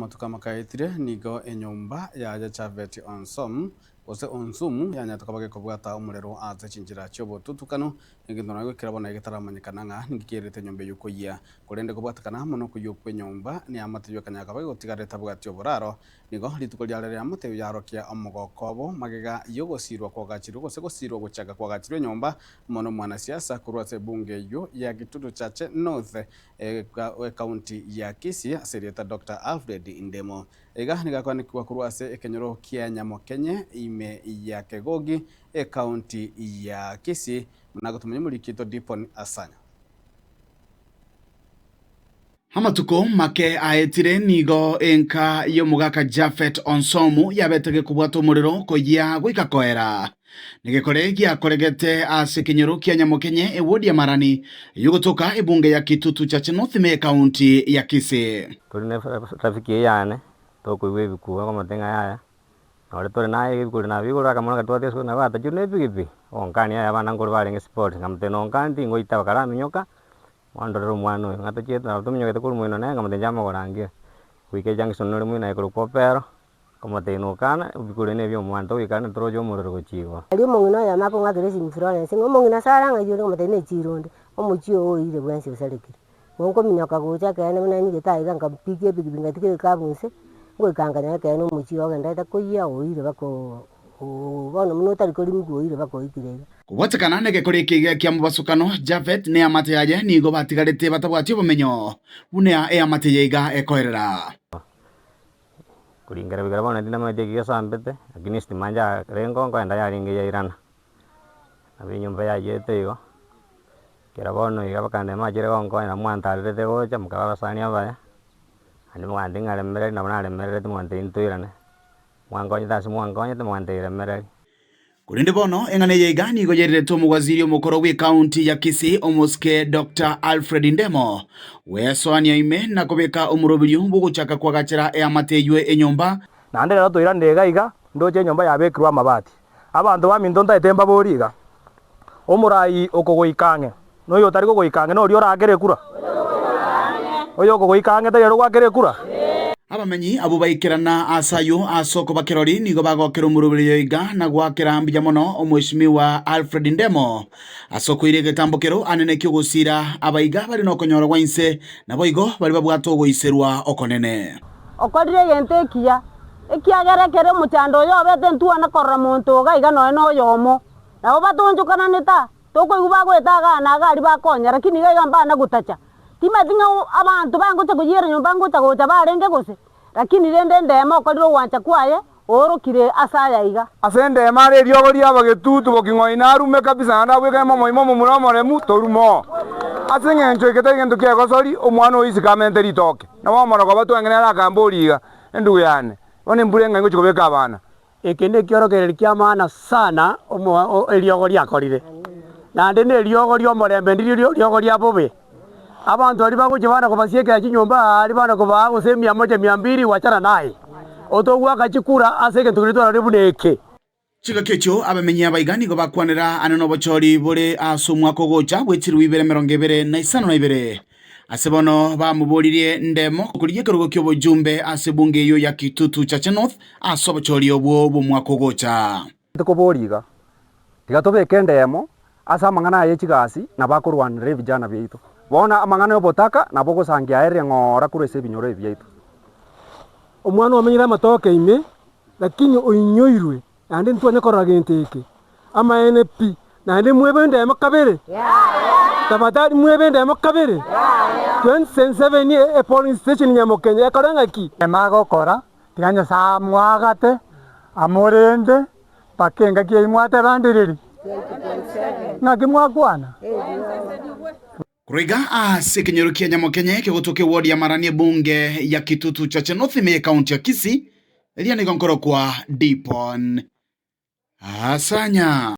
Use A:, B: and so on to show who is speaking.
A: Amatuko amakaetire nigo enyomba yaye Japhet Onsom, gose Onsumu, yanyarete koba gekobwata omorero ase chinchera chi'obotutukanu, egento nago ekero bono getaramanyekana ng'a ninki kiairete enyomba eyio koyia. Korende kobwatekana amo nokoyia kw'enyomba, neamate eyio ekanyara koba gegotigara etabwati oboraro. Nigo rituko riare riamate eyio yarokia omogoko obo magega y'ogosiirwa kwagachirwe gose gosiirwa gochaka kwagachirwe enyomba amo nomwanasiasa korwa ase ebunge eyio ya Kitutu Chache North Ekaunti ya Kisii ase erieta Doctor Alfred Ndemo. Iga nigo akwanekigwa korwa ase ekenyoro kia Nyamokenye ime ya Kegogi ekaunti ya Kisii buna agotomanya omoriki oito Dipon Asanya.
B: Amatuko make aetire nigo enka y'omogaka Japhet Onsomu yabete gekobwata omorero koyia goika koera. Negekore giakoregete ase ekenyoro kia Nyamokenye ewodi ya Marani eyogotoka ebunge ya Kitutu Chache North ime ekaunti ya Kisii.
C: Tore ne traffic eye yane, tokoigwa ebikuba nkomotebia ng'a yaya, nore tore naye ebikuri nabio igoro akamwana gatwate esukuru nabo atachire na epikipiki, ogonkania yaya abana nkore barenge sports, nkamotebia nonkani tingoitaba karaminyoka, Mwandorere omwana oyo, ng'a tochiete nabo tominyogete korwa moino nere, nkamotebia inche amagoro angire. Goika ejunction nore moino aye korokwa Opero, nkamotebia nokana, ebikuri na ebia omwana, togoikara toroche omorero gochia igoro.
D: Aria omong'ina oyomo akong'akera esimi Florence, ng'a omong'ina Sarah ng'ai ore nkomotebia nechiiro onde, omochie oo oire bwensi osarekire. Igo nkominyoka gocha ekeene buna nyigete aiga nkapiga epikipiki ngatiga egekabu nse, ngoika nkanyora ekeene omochie ogenderete koyia oire mpaka oo bono buna otari korimiwa oire mpaka oikire iga.
B: Kobwatekana negekora eke iga kia mobasokano, Japhet na eamate yaye nigo batigarete batabwati obomenyo buna eamate eye iga ekoerera.
C: Koringera bikera bono tindamanyeti eki gesambete, lakini estima njarenge nkoenda yarenge yairana, nabo enyomba yaiyete igo, ekero bono iga bakande machire gonkonya nabo mwantarerete gocha mokaba abasani abaya, naende mogantebi ng'a remereri nabo naremerereti mogantebi ntoirane. Mwankonyete ase mwankonyete, mwanteire emereri.
B: Korende bono eng'ana eye iga nigo yairerete omowaziri omokoro bw'ekaunti ya Kisii omosike Doctor Alfred Ndemo gwesoania ime na kobeka omoroberio bw'ogochaka koagachera eamate eyio enyomba.
E: Naende rero toiranire iga iga, ndoche enyomba yabekirwe amabati. Abanto baminto ntaete mbaborie iga, Omorai okogoika ang'e, na oyotari kogoika ang'e noria oraakere ekura? Oyokogoika ang'e tari ere ogoakera ekura?
B: Abamenyi abwo baikerana ase ayio ase okoba kirori nigo bagokera omoroberio iga na goakera mbuya mono Omweshimiwa Alfred Ndemo ase okoira egetambokero anene ki'ogosiira abaiga bare nokonyora gwa inse naboigo baria babwate ogoiserwa okonene.
F: Okorire egento ekiya, ekiagera ekero omochando oyo obete ntwana korora monto iga iga nonya noyomo. Nabo batonchokananete aa, tokoigwa bagoeta igaa na igaa aria bakonya, lakini iga iga mbana gotacha. Timanyeti ng'a abanto bangocha koyiera nyomba ngocha gocha barenge gose? Lakini rende endemo okorire ogwancha kwaye, oorokire ase aya iga.
E: Ase endemo are eriogo ri'abagetutu boking'oina arume kabisa naende abwekane momoima omomura omoremu, torume oo. Ase engencho eke tari gento ki'egosori, omwana o isiko amente ritoke. Nabo omorogoba twenge nere akamboria iga, Endugu yane, bono embura eng'ai ngochia kobeka abana?
G: Eke nekiorokererio ki'amaana sana eriogo riakorire, naende neriogo ri'omorembe ndirio riogo ria bobe. Abanto baria bagochia bana kobasiekera chinyomba aa bana kobaa gose emia moja mia mbili wachana naye. Otogoaka chikura ase egento keria twarorire buna eke.
B: Chingaki echio abamenyi abaiga nigo bakwanera ane nobochori bore ase omwaka ogocha bwe chilifu ibere emerongo ebere na isano na ibere. Ase bono bamoboririe ndemo korigia ekerogo ki'obochumbe ase ebunge eyio ya Kitutu Chache North ase obochori obwo bw'omwaka ogocha.
E: Tokoboria iga, tiga tobeke endemo ase amang'ana aya echigasi nabo akorwanerera ebijana biaito. Bono amang'ana y'obotaka nabo ogosangia aerire ng'ora korwa ase ebinyoro ebi biaito.
H: Omwana omenyire amatoke ime, lakini oinyoirwe, naende ntitwanya korora gento eke. Amaene pi, naende mwebe endemo kabere. Tafadhali mwebe endemo kabere. 2027 e polling station Nyamokenye ekore ng'aki?
I: Emagokora, tiga Nyasae amoagate, amorende, mpaka engaki eyio mwateba ndiriri? Ng'aki mwakwana?
B: Korwa iga ase ekenyoro kia Nyamokenye kegotoka eward ya Marani ebunge ya Kitutu Chache North ime y'ecounty ya Kisii, eria nigo nkorokwa Dipon Asanya.